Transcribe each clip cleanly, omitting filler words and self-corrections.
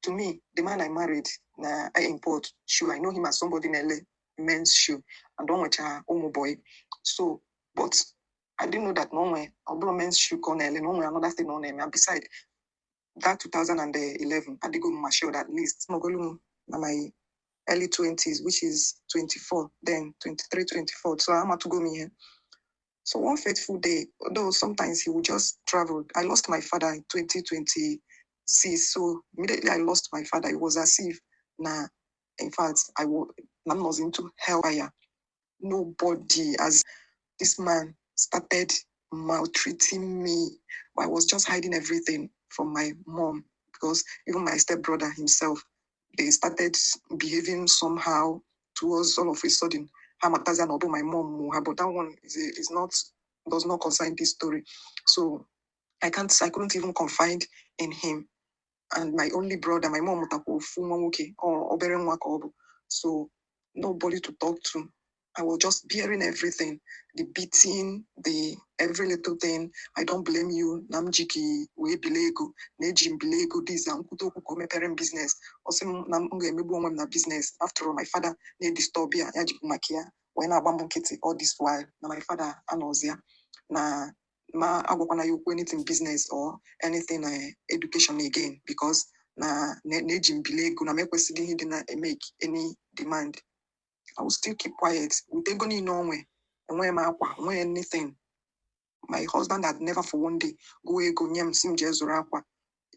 To me, the man I married na I import shoe. I know him as somebody na-ele men's shoe and o nwecha ụmụ boy. So, but I didn't know that na o nwe ọ bụrụ men's shoe ka ọ na-ele, na o nwere another thing ọ na-eme. And beside that, 2011 adịgo m matured at least. Nọgolu m na my early 20s, which is 24, then 23, 24. So amatugo m ihe. So one fateful day, although sometimes he would just travel. I lost my father in 2026. So immediately I lost my father, it was as if, nah, in fact, I would, I'm not into hellfire. Nobody, as this man started maltreating me. I was just hiding everything from my mom because even my stepbrother himself, they started behaving somehow towards all of a sudden. Ha matazie na ọ bụ my mom mụ ha, but that one is not does not concern this story. So I couldn't even confide in him. And my only brother, my mom mụtakwa ofu nwa nwoke, ọ obere nwa ka ọ bụ. So nobody to talk to. I was just bearing everything, the beating, the every little thing. "I don't blame you, na m ji gị wee bile ego, na eji m bile ego this and nkwute okwu ka o mepere m business. Ọ sị m na m ga-emegbu onwe m na business. After all, my father na-edisturb ya, ya jikwa maka ya wee na-agba m nkịtị all this while na my father anọzi ya na ma agwakwana ya okwu anything business or anything education again because na na-eji m bile ego na m ekwesịghị ihe dị na make any demand. I will still keep quiet with ego niile o nwe. Enweghị m akwa, enweghị anything. My husband had never for one day go ego nye m si m jee zụrụ akwa.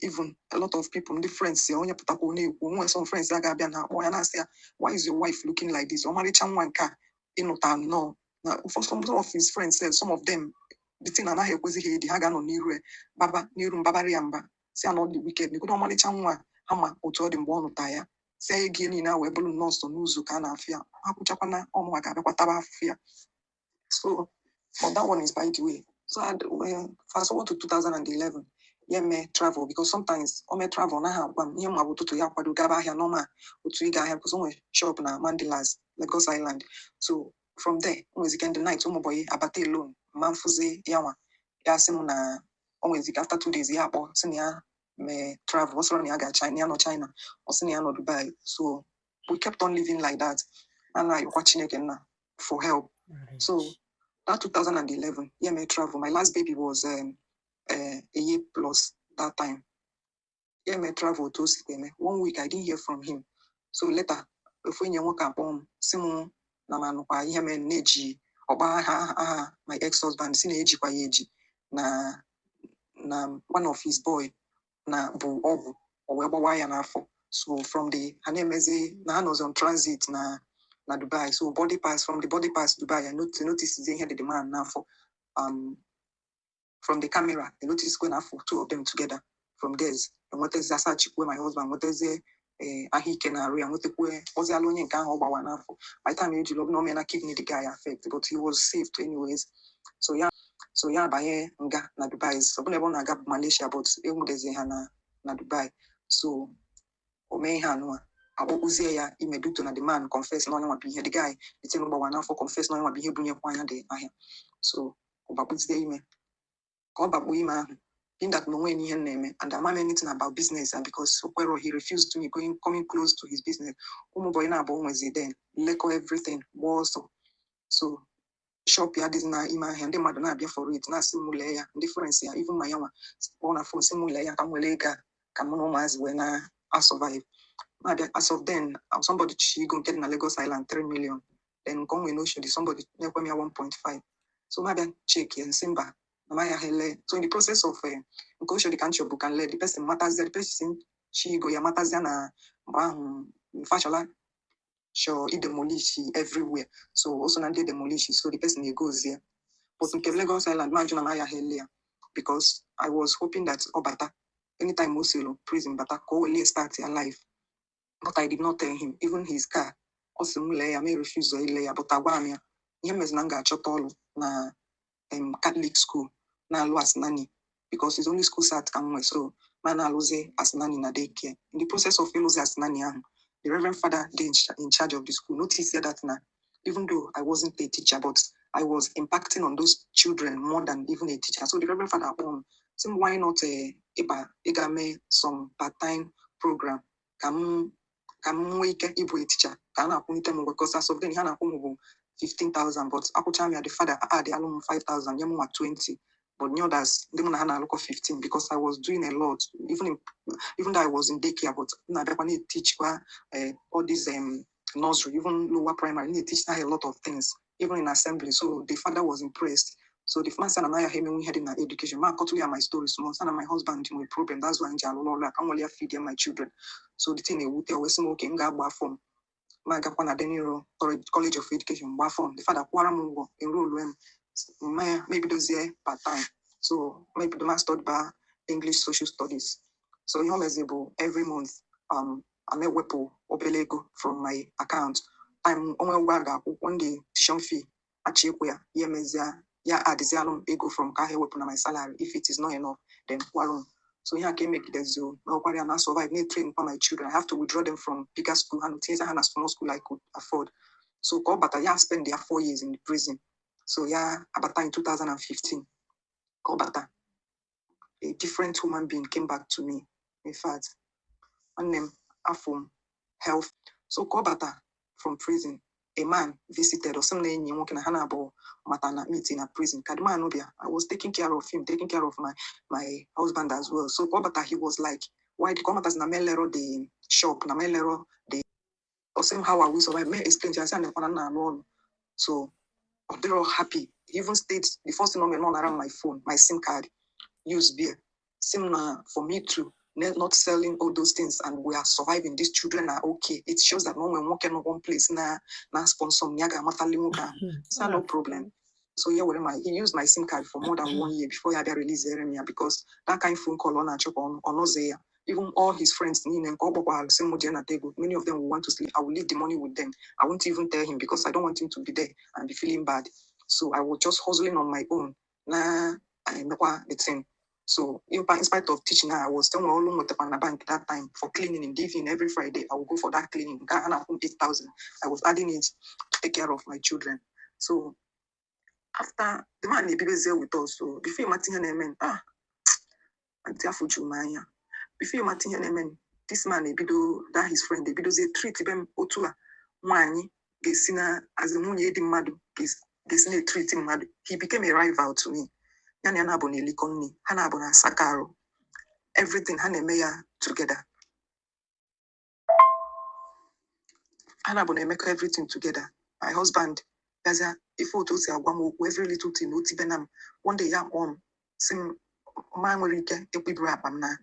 Even a lot of people, ndị friends ya, onye pụtakwa ọ na-ekwu onwe some friends ya ga-abịa na akpọ ya na-asị ya, "Why is your wife looking like this? Ọmarịcha nwa nke a ịnụta nnọọ." Na for some of his friends said, some of them, the thing anaghị ekwezi ha edi. Ha ga-anọ n'iru ya baba n'iru mbabara ya mba, si ya na ọ dị wicked, negodo ọmarịcha nwa a, ha ma otu ọ dị mgbe ọ nụta ya, si ya ego ya niile a wee bụrụ nọọsụ n'ụzọ ka a na-afịa ha kwụchakwana ọmụnwa ga-abịakwa taba afụfụ ya. So, but that one is by the way. So I fast forward to 2011, ya mee travel because sometimes o mee travel naghị agwa m ihe ma bụ ụtụtụ ya kwado gaba ahịa normal otu ịga ahịa because o nwere shop na Mandilas, Lagos Island. So from there, o nwezi ike in the night ụmụ boy abata alone ma mfụzi ya nwa ya sị m na o nwezi ike after 2 days ya akpọ sị na ya mee travel, ọ sịrọ na ya ga China, ya nọ China, ọ sị na ya nọ Dubai. So we kept on living like that. A na-ayọkwa Chineke nna for help. So that 2011, yeah, me travel. My last baby was a year plus that time. Yeah, me travel to Osikpeme. One week I didn't hear from him. So later, ofu enyi ya nwoke akpọ m sị m na m anụkwa ihe mere na-eji ọgba aha aha my ex-husband, si na ejikwa ya eji na one of his boy na bụ ọgwụ o wee gbawa ya n'afọ. So from the ha na-emezi na ha nọzi on transit na Dubai. So body pass from the body pass Dubai, I notice ihe dị the man n'afọ from the camera. I notice when afọ two of them together. From there, enwetazi asachikwe my husband, nwetazie ahụike na-arụ ya, nwetakwe oziala onye nke ahụ ọ gbawa n'afọ. By the time ejiri ọbụna ome na kidney the guy affect, but he was saved anyways. So ya banye nga na Dubai. So ọbụna ebe ọ na-aga bụ Malaysia, but enwudezi ha na Dubai. So o mee ihe anụa akpọkpụzie ya ime due to na the man confess na onye nwa bụ ihe the guy, the thing gbawa n'afọ, confess na onye nwa bụ ihe bunyekwa anya dị ahịa. So ọ bakpụzie ime ka ọ bakpuo ime ahụ, being that no nwe ihe m na-eme and ama m anything about business, and because Okwero, he refused to me going coming close to his business. Ụmụ boy na-abụ nwezi then lekọ everything gbaa ọsọ. So shop ya adịghị na ime ahịa, ndị mmadụ na-abịa for it, na-asị m lee ya, ndị friends ya, even ma ya nwa kpọọ na phone sị m lee ya ka m were ego a ka mụ na ụmụazị wee na-asurvive. Na-abịa as of then, somebody chi ego nke dị na Lagos Island 3 million, then nke o nwere n'Oshodi, somebody nyekwa m ya 1.5. So m abịa check ya, nsị mba na m agaghị ele. So in the process of nke Oshodi ka m chọbụ ka m lee, the person matazia, the person chi ego ya matazia na mgbe ahụ Fashola chọọ idemolish everywhere, so also na ndị demolish, so the person egozie. But nke Lagos Island, ma jụ na m agaghị ele ya because I was hoping that ọ bata anytime o selu prison bata ka o welie start ya life. But I did not tell him. Even his car, ọ sị m lee ya, ma refuse ile ya, but agwara m ya ihe mezi na m ga-achọta ọrụ na Catholic school na-alụ as nanny because it's only school cert ka m nwe. So ma na-alụzi as nanny na daycare. In the process of ịlụzi as nanny ahụ, the Reverend Father dị in charge of the school noticed that na even though I wasn't a teacher, but I was impacting on those children more than even a teacher. So the Reverend Father akpọ m sị m why not ịba ịga mee some part-time program. Ka m nwee ike ịbụ a teacher ka a na-akwụnite m ụgwọ, because as of then ha na-akwụ m bụ 15,000, but akwụcha m ya, the father add alụ m 5,000, nye m nwa 20, but nye others ndị mụ na ha na-alụkọ 15, because I was doing a lot even though I was in daycare, but m na-abịakwa na-etichkwa all these nursery, even lower primary, na-teach ha a lot of things, even in assembly. So the father was impressed. So the man said na ya emenwu ihe dị na education. Ma akọtụ ya my story small, sị na my husband nwere problem, that's why m ji alụlụ ọrụ a ka m nwere ya feed my children. So the thing ewute, o wee sị m oke m ga-agba form. Ma agakwa na Deniro College of Education gbaa form. The father kwara m ụgwọ, enroll m, ma mebidozie part time. So mebido ma study ba English Social Studies. So ihe o mezi bụ every month a na-ewepụ obere ego from my account. Time onwe ụgwọ a ga-akwụ ndị tuition fee achị ịkwụ ya, ya emezie ya adịzialụ m ego from ka ahụ ewepụ na my salary. If it is not enough, then kwalụ m. So ihe a ka emegidezi o mekwara ya na survive, na-train kwa my children. I have to withdraw them from bigger school ha tinye ha na small school I could afford. So ka ọ bata, ya spend their 4 years in the prison. So ya abata in 2015. Ka ọ bata, a different human being came back to me. In fact, nwanne m, afọ m health. So ka ọ bata from prison, a man visited, ọsị m na enyi nwoke na ha na-abụ mata na meeting na prison. Ka the man bịa, I was taking care of him, taking care of my husband as well. So ka ọ bata, he was like, why? Ka ọ matazi na melero the shop na melero the, ọsị m, how are we survive? Me explain to ya, sị na na alụ ọrụ. So ọ dịrọ happy. He even stayed. The first thing ọ mere, nọ nara my phone, my SIM card, use beer sim na for me to not selling all those things and we are surviving, these children are okay. It shows that no one working in one place na sponsor m, ya ga-amatali nwoke ahụ. So no problem. So yeah, were my he used my SIM card for more than one year before ya bịa release m ya, because that kind phone call ọ na-achọ ka ọ nọzie ya. Even all his friends niile nke ọ kpọkwara sị m jee nata ego, many of them will want to sleep. I will leave the money with them. I won't even tell him because I don't want him to be there and be feeling bad. So I was just hustling on my own na emekwa the thing. So in spite of teaching her, I was still all with the bank that time for cleaning in the evening. Every Friday, I would go for that cleaning. Ghana 8,000. I was adding it to take care of my children. So after the man ebibezie with us, so before you ihe na-eme, ah, aunty, afọ juru m anya. Before you ihe na-eme, this man ebido, that his friend ebidozie treat be m otu a nwaanyị ga-esi na as nwunye dị mmadụ ga-esi na-etreat mmadụ. He became a rival to me. Ya na ya na-abụ na-elikọ nri, ha na-abụ na asaka arụ, everything ha na-eme ya together. Ha na-abụ na-emekọ everything together. My husband bịazịa ife otu o si agwa m okwu, every little thing o tibe na m. One day ya kpọọ m, sị m ma nwere ike ịkpụ akpa m na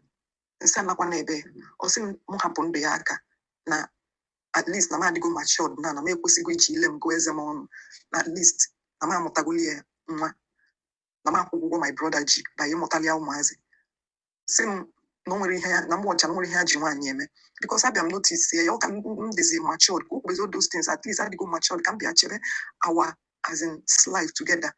nsị anakwa na ebe. Ọ sị m mụ hapụ ndụ ya aka, na at least na m adịgo matured, na m ekwesịgo iji ile m gụọ eze m ọnụ, na at least na m amụtagoli ya nwa, na m akwụghị ụgwọ my brother ji ba ịmụtali ya ụmụazị. Sị m na o nwere ihe ya na mgbe ọcha na o nwere ihe ya ji nwaanyị eme, because abịa m notice ya, ọ ka m dịzi matured ka o kwezi all those things. At least adịgo matured ka m bịa chere our, as in, life together.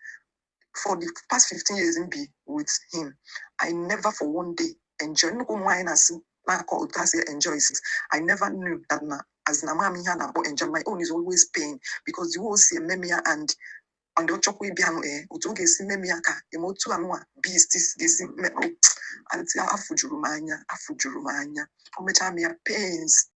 For the past 15 years m be with him, I never for one day enjoy. Nnukwu ụmụ nwaanyị na-asị na-akọ otu ha si enjoy sex, I never knew that na as na ama m ihe a na-akpọ enjoy. My own is always pain, because the way o si eme m ya and ọ chọkwa ịbịanụ, ee, otu ọ ga-esi eme m ya ka eme otu anụnwa beast ga-esi eme. Oh, aunty, afọ juru m anya, afọ juru m anya. O mechaa m ya pains.